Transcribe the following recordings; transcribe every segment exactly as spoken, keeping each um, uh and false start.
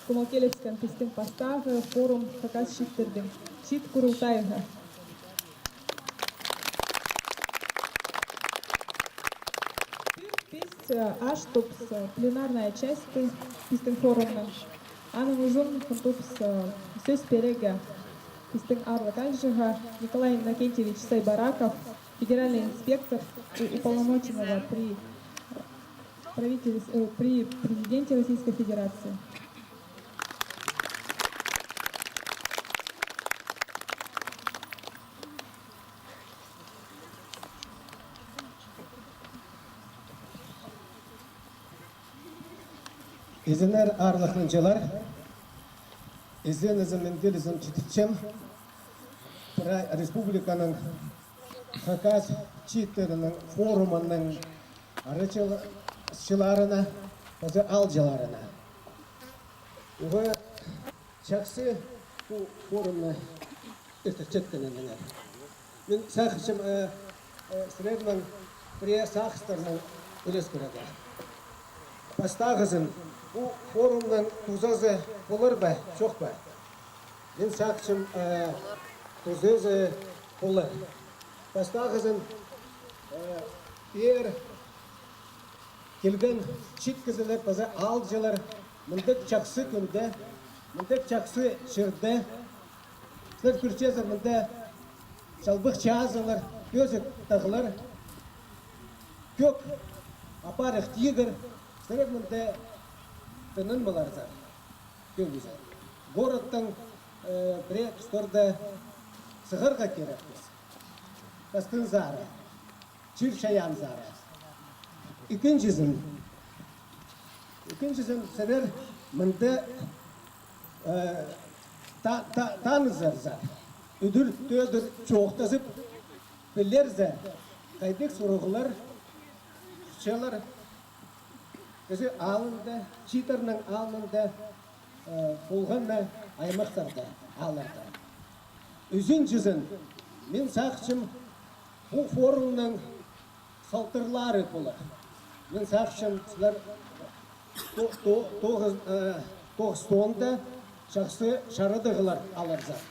Кӧмелчеткен пістің пастағы форум хакас чииттернің чиит курултайға. Піс, э, аш тупс, э, пленарная часть пістің форумның. Аның ӱчӱн тупс, э, сӧс пирерге пістің аарлығ аалҷыға Николай Иннокентьевич Сайбараков, федеральный инспектор и уполномоченного при правительс-, э, при президенте Российской Федерации. Изеннер, аарлығ хынҷылар, изен-изен менділізін читірчем пра-, республиканың хакас чииттерінің форумының арачылаачыларына, паза аалҷыларына. Уғаа чахсы пу форумны иртірчеткеніңер. Мин сағынчам, э, э, сірернең пірее сағыстарны ӱлес пирерге. Пастағызын, пу форумның тузазы полар ба, чох па? Мин сағынчам, э, тузазы полар. Пастағызын, э, пеер килген чиит кізілер паза аалҷылар мындағ чахсы кӱнде, мындағ чахсы чирде. Сірер кӧрчезер, мында чалбах чазылар, пӧзік тағлар, кӧк апарах тигір. Сірер мында тынанмаларзар. Кӧбізі. Городтың, э, пірее тустарда сығарға кирекпіс. Пастынзар. Чир-чайаанзар. Ікінҷізін, ікінҷізін сірер мында, э, та-, та-, танызарзар. Удур-тӧдір чоохтазып пілерзер, хайдағ сурығлар чылар кізі алнында, чииттернің алнында, э, полған на аймахтарда, аалларда. Ӱзінҷізін, мин сағынчам, пу форумның салтарлары полар. Мин сағынчам, сірер то-, то-, тоғыс-, э, тоғыстаанда чахсы чарадығлар аларзар.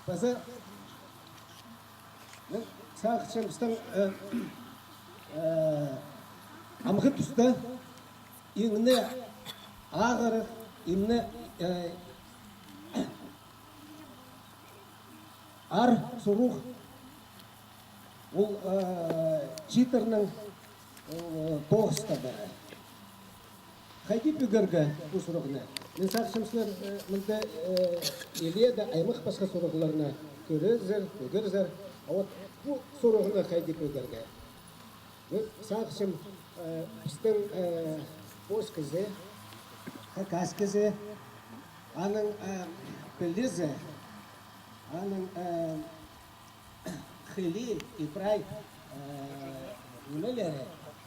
Паза мин сағынчам, пістің, э, э, амғы туста иң не ағырығ, иң не, э, аар сурығ ол, э, чииттернің, э, тоғысхабары. Хайди пӧгерге пу сурығны? Мин сағынчам, сірер, э, мында, э, илееде аймах-пасха сурығларны кӧрерзер, пӧгерзер. А вот пу сурығны хайди пӧгерге? Мин сағынчам, э, пістің, э, пос кізі, хакас кізі, аның, э, пілізі, аның, э, хылии и прай, э, нимелері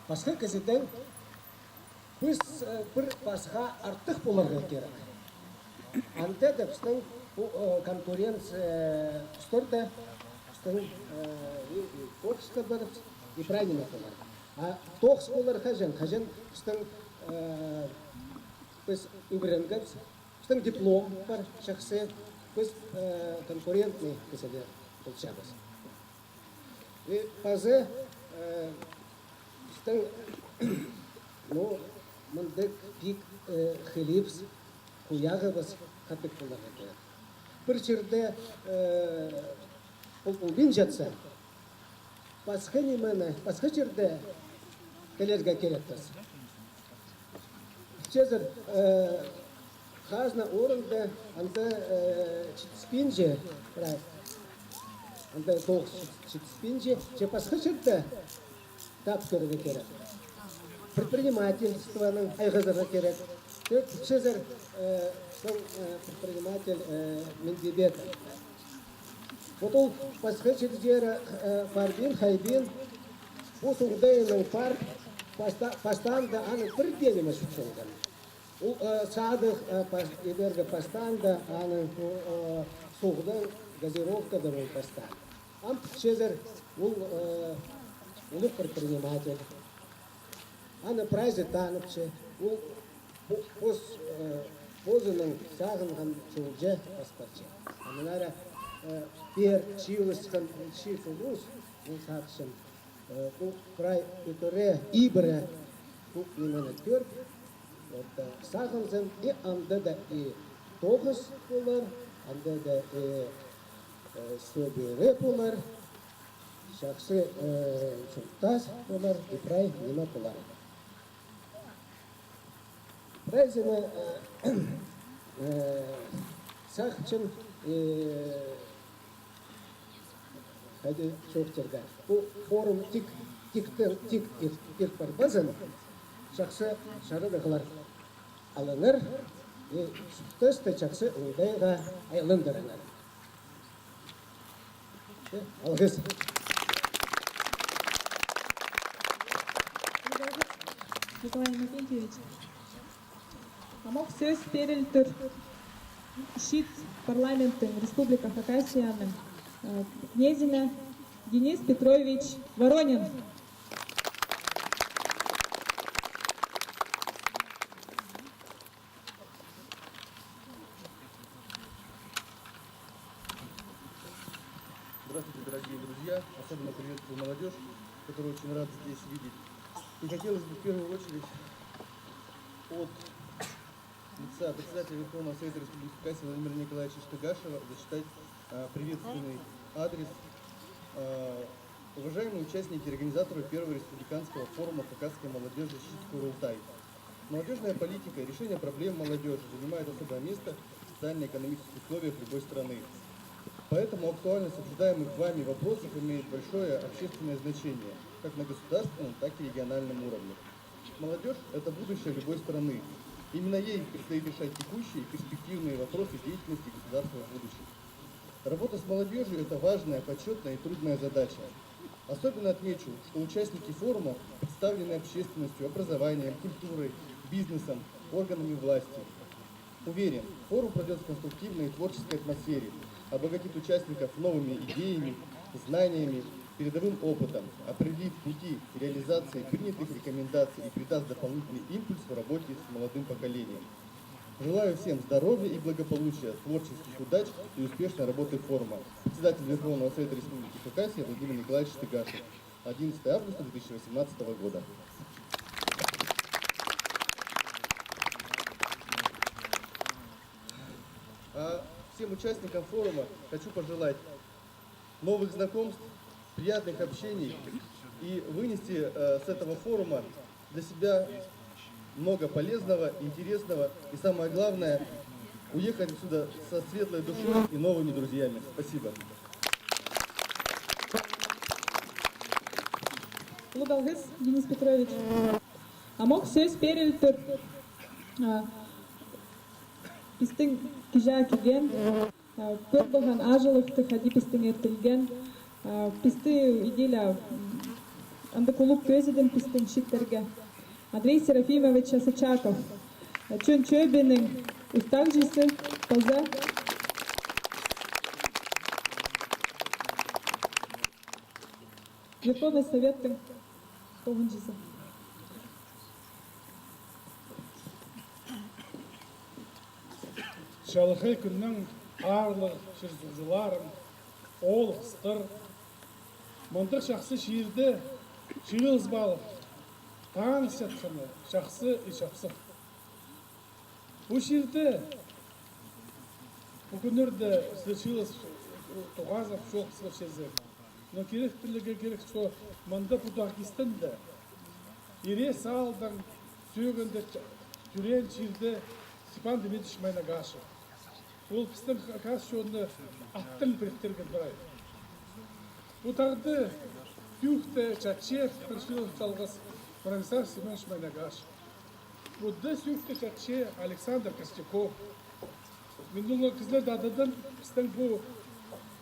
пасха кізідең піс, э, пір пасха артых поларға кирек. Анда даа пістің пу, э, конкуренция, э, тустарда пістің, э, и, и тоғысхабарыбыс, и прай ниме полар. А тоғыс полар хаҷан, хаҷан пістің, э, піс ӱгренгебіс, пістің диплом пар, чахсы, піс, э, конкурентный кізілер полчабыс. И паза, э, пістің, ну, мындағ пик, э, хылиибіс, хуяғыбыс хатығ поларға кирек. Пір чирде, э, пол-, полбинчатса, пасха нимені, пасха чирде тілерге кирекпіс. Чезер, э, хазна орында анда, э, читіспинче, прай. Анда тоғыс чит-, читіспинче, че пасха чирде тап кӧрерге кирек. Предпринимательствоны айғазарға кирек. Че чезер, э, сол, э, предприниматель, э, Мендибеков. Вот ол пасха чирзер, э, парбин, хайбин, пу суғдайның пар, паста-, пастаанда аның пір дее ниме чох полған. Ол, э, садығ, э, пас-, иберге пастаанда аның, э, суғдаң, газировкадаң ол пастаан. Ам чезер ол, э, улуғ предприниматель. Аны прайзы таныпча. Ол Пос, э, позының сағынған чолҷа пас парча. Аннаңар, э, пеер чыылысхан чиит улус, мин сағынчам, э, пу прай ӱтіре, ибіре пу нимені кӧр. Вот, э, сағынзам, и анда даа и тоғыс полар, анда даа и, э, сӧбіре полар, чахсы, э, чуртас полар, и прай ниме полар. Прайзына, э, э, сағынчам, э, хайди чоохтирға. Пу форум тик, тик, тик, тик, тик парбазын, чахсы чарыдығлар алыңар, и чуртасты чахсы оңдайға айландырыңар. Алғыс. Николай Иннокентьевич, амох сӧс пирілтір чиит парламенттің Республика Хакасияның, э, кнезіне Денис Петрович Воронин. Здравствуйте, дорогие друзья! Особенно приветствую молодёжь, которую очень рад здесь видеть. И хотелось бы в первую очередь от лица председателя Верховного Совета Республики Хакасия Владимира Николаевича Штыгашева зачитать, а, приветственный адрес. А, уважаемые участники и организаторы первого республиканского форума хакасской молодёжи «Чиит Курултай». Молодёжная политика и решение проблем молодёжи занимает особое место в социально-экономических условиях любой страны. Поэтому актуальность обсуждаемых вами вопросов имеет большое общественное значение как на государственном, так и региональном уровне. Молодёжь — это будущее любой страны. Именно ей предстоит решать текущие и перспективные вопросы деятельности государства в будущем. Работа с молодёжью — это важная, почётная и трудная задача. Особенно отмечу, что участники форума представлены общественностью, образованием, культурой, бизнесом, органами власти. Уверен, форум пройдёт в конструктивной и творческой атмосфере, обогатит участников новыми идеями, знаниями, передовым опытом, определит пути реализации принятых рекомендаций и придаст дополнительный импульс в работе с молодым поколением. Желаю всем здоровья и благополучия, творческих удач и успешной работы форума. Председатель Верховного Совета Республики Хакасия Владимир Николаевич Штыгашев. Одиннадцатое августа две тысячи восемнадцатого года. А всем участникам форума хочу пожелать новых знакомств, приятных общений и вынести, э, с этого форума для себя много полезного, интересного и, самое главное, уехать отсюда со светлой душой и новыми друзьями. Спасибо. Улуғ алғыс, Денис Петрович. Амох сӧс пирілтір, а, пістің кичее килген, а, пір парған аалҷылыхтығ, хайди пістің иртірілген, а, пісті иділе, м, андағ улуғ кӧзідім пістің чииттерге. Андрей Серафимович Осочаков. Чон чӧбінің устағҷызы паза Верховный Советтің тоғынҷызы. Чалахай кӱннең, аарлығ чир-суғҷыларым, оол-хыстар! Мындағ чахсы чирде чыылызып алып, танысчатханы чахсы и чапсых. Пу чирде пу кӱннерде сірер чыылыс тоғазып чоохтазар чирзер. Но кирек пілерге кирек, что мында пу даа кистінде, ире саалдаң сӧӧгінде, тӧреен чирде Степан Дмитриевич Майнагашев. Ол пістің хакас чонны аттаң піріктірген прай. Пу тағды сӱӱкте чатча пір чыылыс чалғыс Бронислав Семёнович Майнагашев. Пу даа сӱӱкте чатча Александр Костяков. Мин ол кізілерні ададым, пістің пу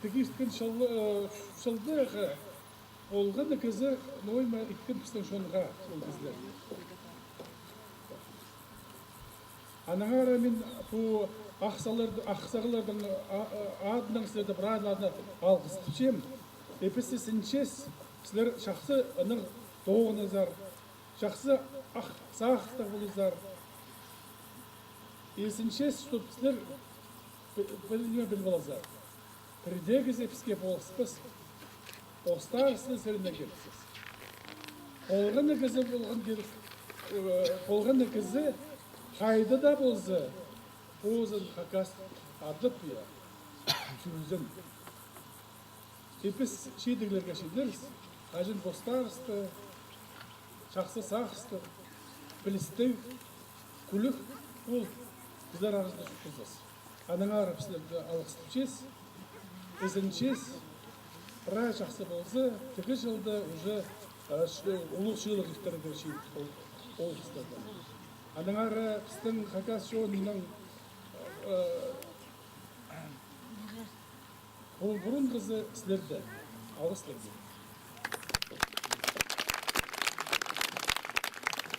тігістің чыл-, э, чылдағы олған кізі, ноо ниме иткен пістің чонға ол кізілер. Аннаңар мин пу ахсалар-, ахсағларның а-, а-, адынаң сірерні прайларны алғыстапчам. И піс синчес, сірер чахсы ынағ тоғыныңзар, чахсы ах-, сағыстығ полыңзар. Ізінче, чтоб сірер пі-, піліп алзар. Пірдеезі піске полыспас, постарыстың сірернең килісче. Полған на кізі полған кирек, э, полған на кізі хайда даа полза, позын хакас адап, я, сӧзін. И піс чидіглерге чидербіс, хаҷан постарыстың чахсы сағыстығ, пілістіг, кӱлӱк пол кізілер аразында чуртазар. Аннаңар піс сірерні алғыстапчабыс, ізенчебіс, прай чахсы полза, тігі чылда уже, э, ш-, улуғ чыылығ иртірерге чидіг ол, ол хыстарда. Аннаңар пістің хакас чонының, э, Ол пурунғызы сірерде. Алғыс сірерге.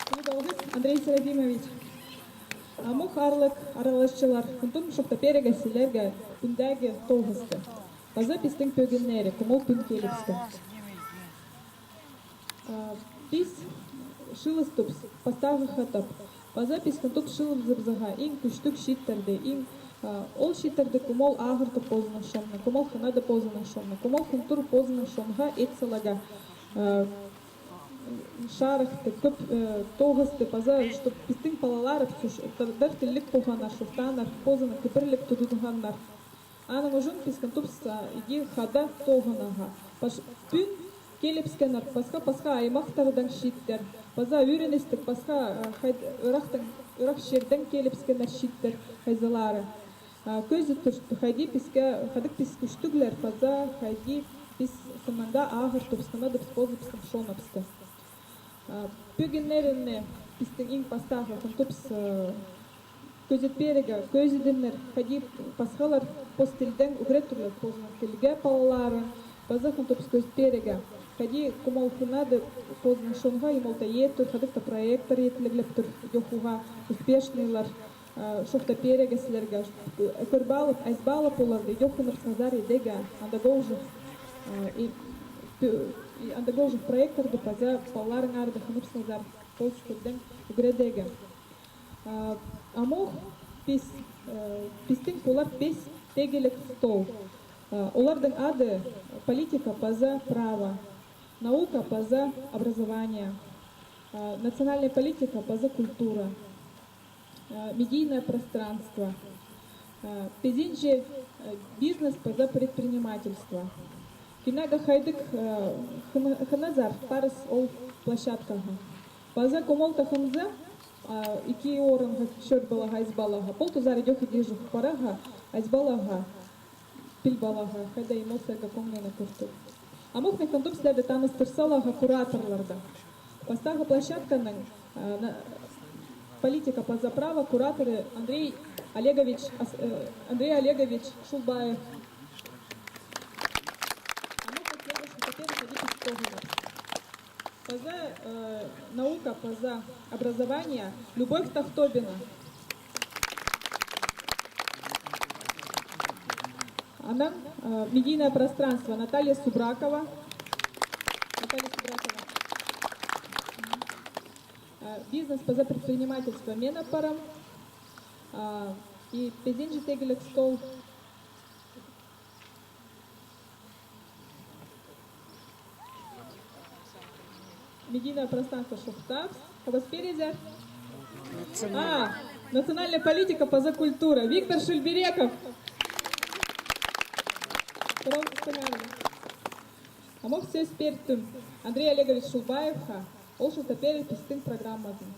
Кӧп алғыс, Андрей Серафимович. Амох, аарлығ араласчылар, хынтым чоохтап пирерге сірерге пӱӱндегі тоғысты. Паза пістің пӧгіннері, кем ол пӱӱн килібіскен. А, піс чыылыстыбыс пастағы хатап. Паза піс хынтыбыс чыылызыбызарға иң кӱстіг чииттерні, иң, а, ол чииттерні, кем ол ағыртып позының чонын, кем ол хынады позының чонын, кем ол хынтыр позының чонға ит саларға, а, чарыхты, кӧп, э, тоғысты, паза, чтоб пістің палаларыбыс, ш-, тар-, тар тілліг полғаннар, чоохтааннар, позының кибірліг тудынғаннар. Аның ӱчӱн піс хынтыбыс, а, іди хада тоғынарға. Пас-, пӱӱн килібіскеннер пасха-пасха аймахтардаң чииттер. Паза ӧріністіг пасха, а, хайд-, ырахтаң, ырах чирдең килібіскеннер чииттер хайзылары. А, кӧзідіп тур, хайди піске, хайдағ піс кӱстіглер, паза хайди піс сыннаң даа ағыртыбыс, хынадыбыс позыбыстың чоныбысты. А, пӧгіннерні пістің иң пастағы хынтыбыс, а, кӧзіт пирерге, кӧзідімнер, хайди пасхалар пос тілдең ӱгреттірлер позының тілге палаларын, паза хынтыбыс кӧзіт пирерге, хайди кем ол хынады позының чонға, и мол таа ит тур, хайдағ-да проекттер итлеглеп тур, чоохтап, успешныйлар, а, чоохтап пирерге сірерге, кӧріп алып, азып алып оларны, и хыныбысхазар идерге, андағ ол чох, а, и, и андағ ол чох проекттерні паза палаларыңарды хыныбысхазар пос тілдең ӱгредерге. А, амох піс, э, пістің полар пис тегіліг стол. А, олардың ады: политика паза право, наука паза образование, а, национальная политика паза культура, а, медийное пространство, а, пізінҷе, э, бизнес паза предпринимательство. Кинеге хайдағ, э, хына-, хыназар, парыс ол площадкаға. Паза кем ол таа хынза, а, ікі орынға, чӧр палаға, азып аларға, пол тузар идӧк іди чох парарға, азып аларға, піл паларға, хайда и мол сірерге кӧңніне кӧртір. Амох мин хынтым сірерні таныстыр саларға кураторларны. Пастағы площадканың, а, на-, политика паза право кураторы Андрей Олегович Ас-, э, Андрей Олегович Шулбаев. Амох мин сірерге чоохтап пирем, хайди піс тоғынарбыс. Паза, э, наука паза образование Любовь Тахтобина. Анаң, э, медийное пространство Наталья Субракова. Наталья Субракова. Э, бизнес паза предпринимательство мин апарам. А, и пізінҷе тегіліг стол. Медийное пространство Шухтапс. Хабас пирзер. А, национальная политика паза культура. Виктор Шульбереков. Амох сӧс пиртім Андрей Олегович Шулбаевха. Ол чоохтап пирер пістің программазын.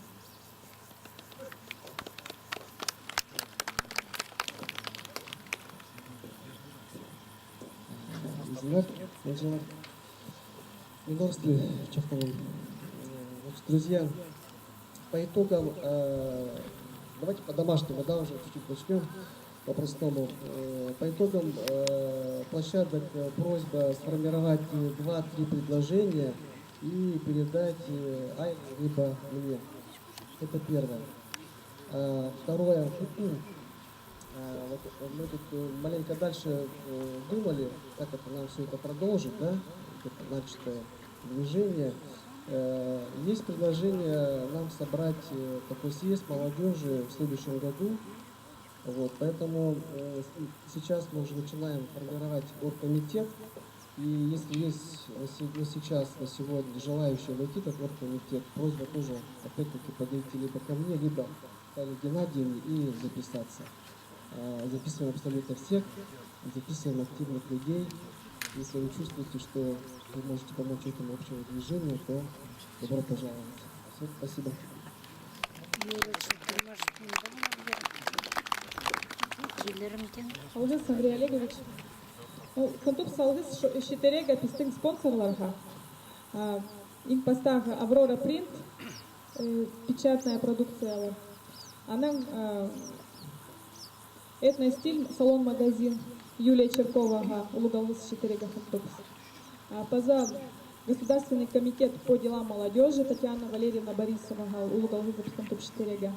Изеннер, инҷілер. Минорский чоохтаам. Значит, друзья, по итогам, э, давайте по-домашнему, да, уже чуть-чуть начнём по-простому. Э, по итогам, э, площадок, э, просьба сформировать, э, два-три предложения и передать, э, Айне либо мне. Это первое. А, второе. А, вот, э, мы тут, э, маленько дальше, э, думали, как это нам всё это продолжить, да, это начатое движение. Э, есть предложение нам собрать, э, такой съезд молодёжи в следующем году. Вот, поэтому э, с- сейчас мы уже начинаем формировать оргкомитет. И если есть на се- на сейчас, на сегодня желающие войти в этот оргкомитет, просьба тоже опять-таки подойти либо ко мне, либо к Тане Геннадьевне и записаться. А, записываем абсолютно всех, записываем активных людей. Если вы чувствуете, что вы можете помочь этому общему движению, то добро пожаловать. Всё, спасибо. Алғыс, Андрей Олегович. Ну, хынтупс алғыс шо- читіреге пістің спонсорларға. А, иң пастағы Аврора Принт, э, печатная продукциялар. Анаң, э, Этностиль салон-магазин Юлия Черковаға улуғ алғыс читіреге хынтупс. А, паза Государственный комитет по делам молодёжи Татьяна Валерьевна Борисоваға улуғ алғыс хынтупс читіреге.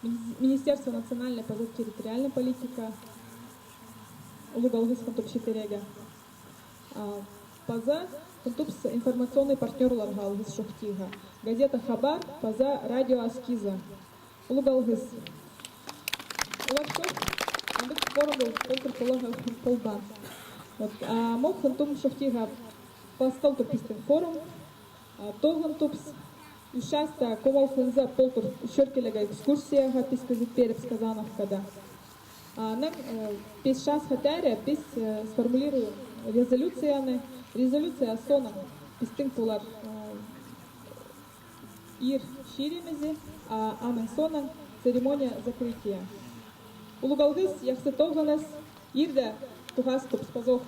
Мини- Министерство национальной паза территориальной политика улуғ алғыс хынтупс читіреге. А, паза хынтупс информационный партнёрларға алғыс чоохтирға. Газета «Хабар» паза радио «Аскиза». Улуғ алғыс. Олар чох, андағ форум ол, конкурс поларға полбаан. Вот, а мох хынтум чоохтирға пастал тур пістің форум, а, тоғын тупс, ӱс часта комал хынза пол тур Чӧркелеге экскурсияға піс кізі пиріп Казановкада. Анаң, э, пис часха теере піс, э, сформулируем резолюцияны. Резолюция соонаң пістің полар, э, иир чиирімізі, а аның соонаң церемония закрытия. Улуғ алғыс, яхсы тоғыныс, иирде тоғас тупс, пазох.